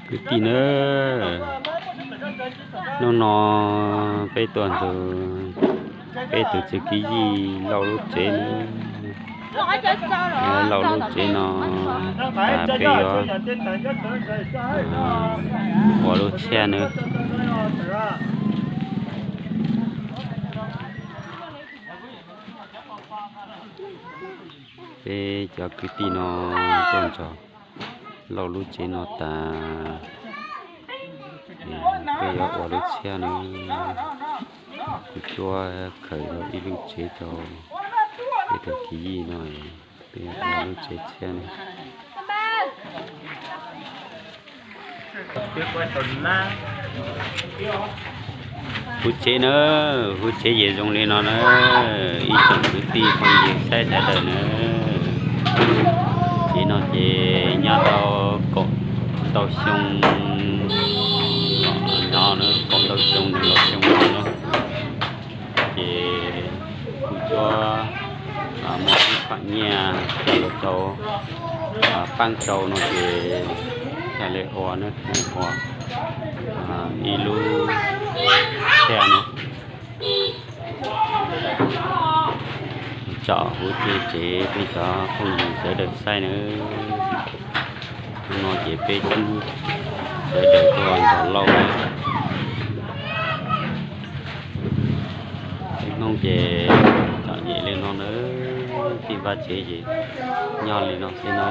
Kwv tij na, hnub no peb tuaj nrog peb tus txiv kwv Yij Lauj lub tsev na. Lauj lub tsev no, peb yuav ua lub tshiab na. Peb cov kwv tij no tuaj nrog Lauj lub tsev no tas, peb yuav ua lub tshiab na. Kuv cuab khaws ib lub tsev rau peb tus kwv Yij no, peb yuav ua lub tsev tshiab na. Kuv tsev na, kuv tsev ces zoo li no na, ib tsoom kwv tij phooj ywg saib sawv daws na. Tsev no ces nyob tau kaum ntau xyoo, nyob na kaum ntau xyoo nws los xyoo no na. Ces kuv cuab muaj ib qhov nyiaj coj los rau, paab rau no ces thiaj li ua na, ua ib lub tshiab no. Tsom huv txwj tsev peb cov phooj ywg sawv daws saib na. Hnub no ces peb sawv daws tuaj nrog Lauj na. Peb Hmoob ces txom nyem li no na, txij vaj tsev ces nyob li no xwb na.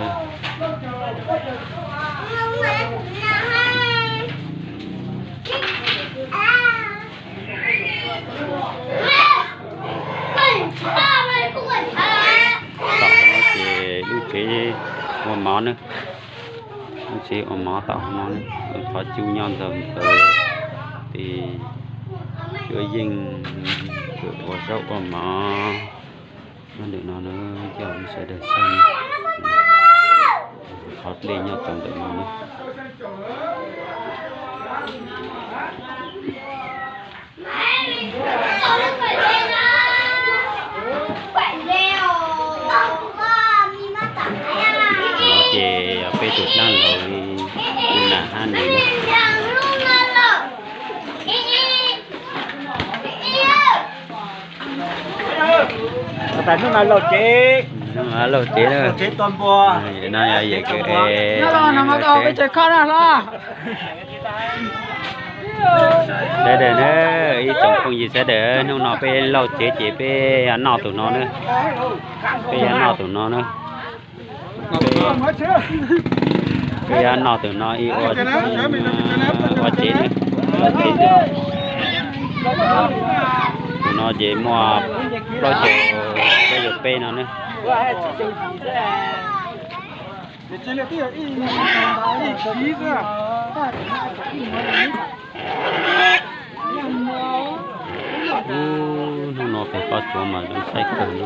Tom no ces lub tsev ua mov na, lub tsev ua mov tom no, qhov cub nyob ntawm ntawd, ces cuab yeej ua zaub ua mov nyob ntawm no na, coj sawv daws saib. Qhov dlej nyob rau ntawm no na. No ces yog peb tus dlaab laug li tus nam hab nws. Hnub no lauj tsev, hnub no lauj tsev, tsev tua npua, no yog yawm kwv es, peb tsev kho na hlob. Sawv daws na, ib tsoom phooj ywg sawv daws, hnub no peb lauj tsev ces peb yuav noj tus no na, peb yuav noj tus no na. Peb yuav noj tus no ib ua tsev na, ua tsev na. Tus no ces muaj plaub caug, plaub caug peb no na. Hnub no pem pob tsuas mas zoo saib kawg li.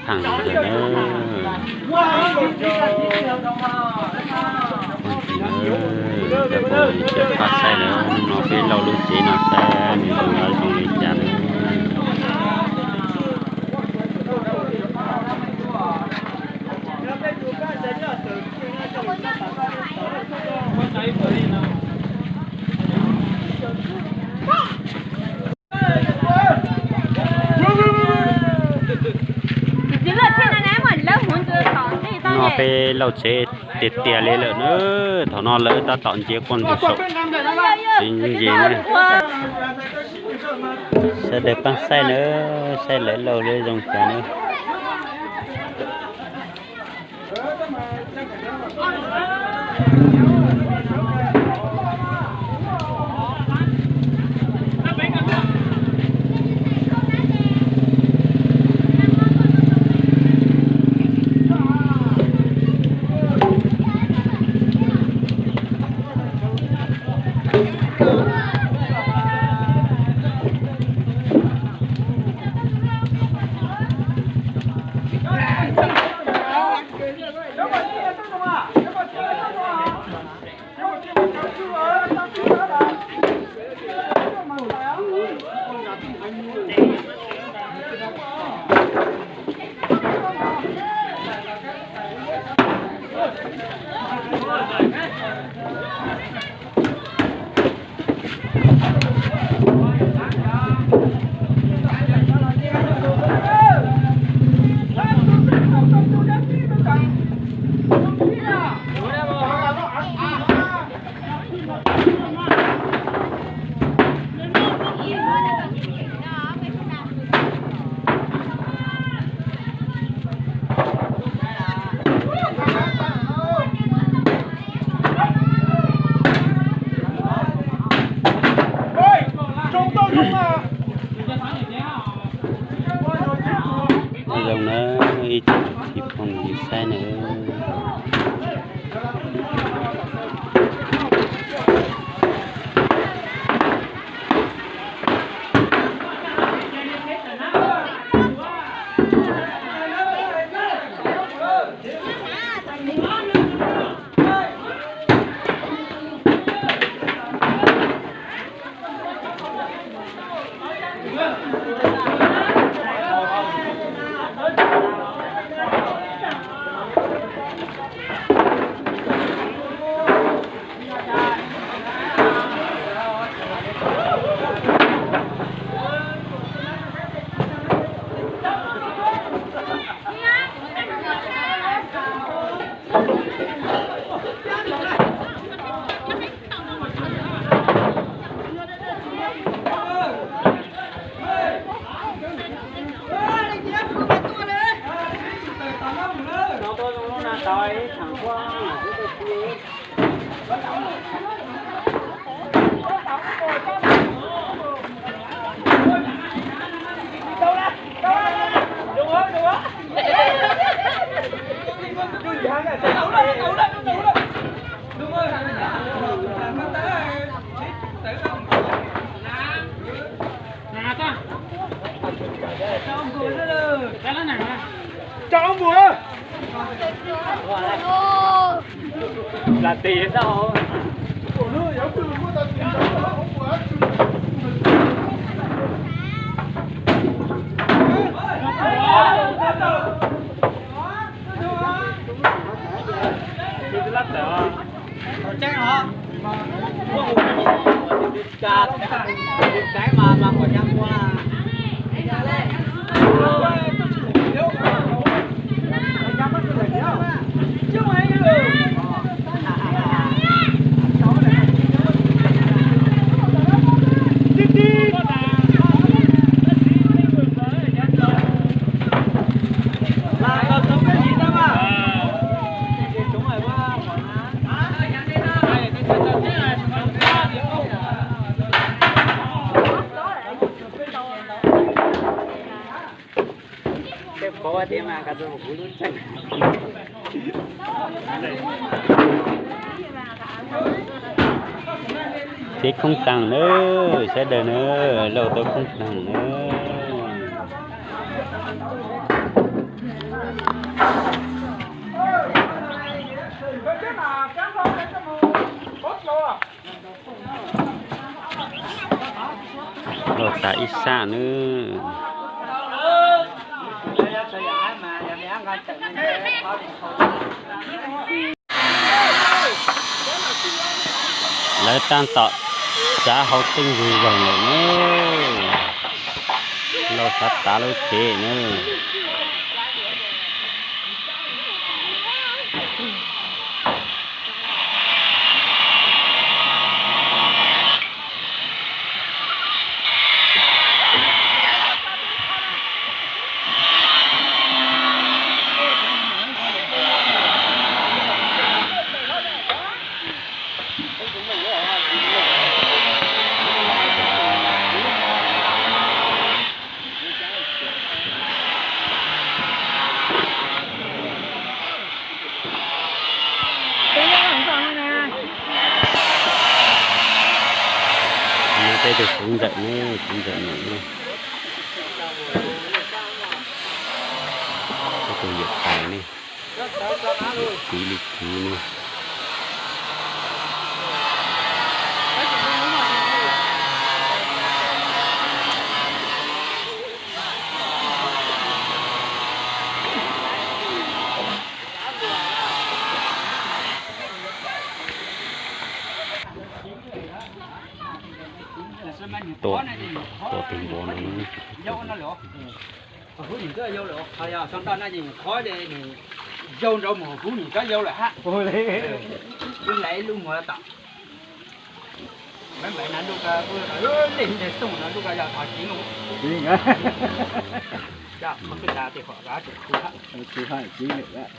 Pheej ntawd na, pheej ntawd, cov phooj ywg cov pab saib na, hnub no peb lauj lub tsev no saib nws zoo li cas na. No peb lauj tsev tiag tiag li lawm na, thaum no lawv tab tom ntsia quaj ntug saum tsev ntses na. Sawv daws pab saib na, saib lawv lauj lub zoo cas na. Zoo na, ib tsoom txiv phooj ywg saib na. Teb khoob taag na, sawv daws na, lauj tau khoob taag na. Lauj tas ib sab nawb. Lawv taab tom tsav hauv teej zug zog lawm nawb. Lauj xav tav lub tsev nawb. Tej tug tub ntxawm ne, tub ntxawm ne, tej tug yawm pais ne, txiv li txiv ne. Tua, tua tus npua no. Yau no lawm, hauv nws twb yau lawm, qhov yog sau ntoj no ces nws qhov yau nrau mus hauv nws twb yau lawm hab. Kuv hlais lub muag tom. Npaiv npaiv no lub ko, lej nteg xooj no lub ko yog thov tsev no. Qhov kwj ta tej qhov kav tseem tsis hab.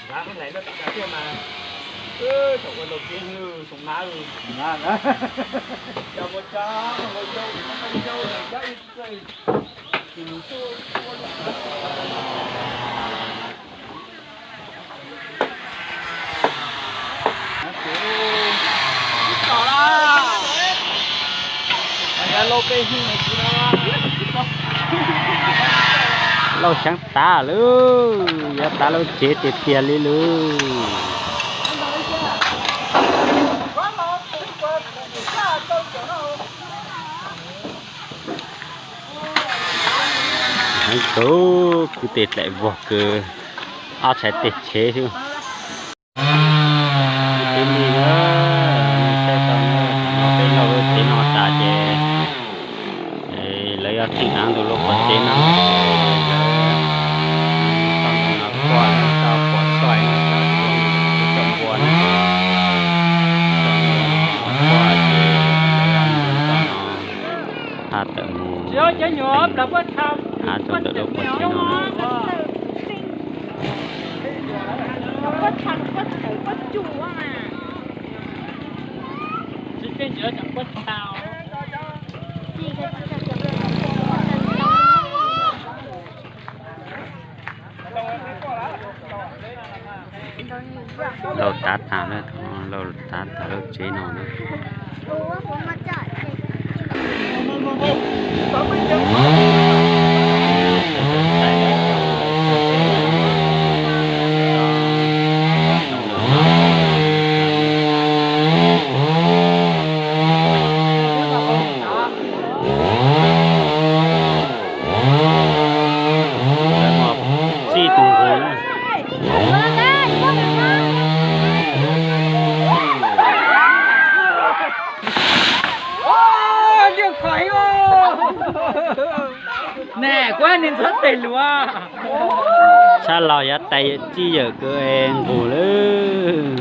Nrad hlais lub tom tiag mas, thaum ua laus tsev hwj tsoom hmab, cov ua cov ua yau, yau, yau, yau, Lauj xyaav tav lawm, yuav tav lub tsev tiag tiag li lawm. Heev kawg, kwv tij dlaim vog kawg, ob txhais tes tsheb xwb. Tib neeg na, saib tau na, no peb lauj lub tsev no tas ces lawv yuav txhij tau ntawm lub qhov tsev no. Tau ntawm no quaj, tau quaj soj, tau quaj npua na. Tau ntawm no quaj ces lawv yuav mus tau no, ha tawm mus av rau ntawm lub qhov tsev no. Lauj tav tas na, lauj tav tas lub tsev no na. Txij tus nqus na. Nws kuj nws ntxhab tes luas. Tshaj los yav tais txij yawm kawg nqus lawm.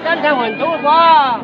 Cab nrag huam ntub puas?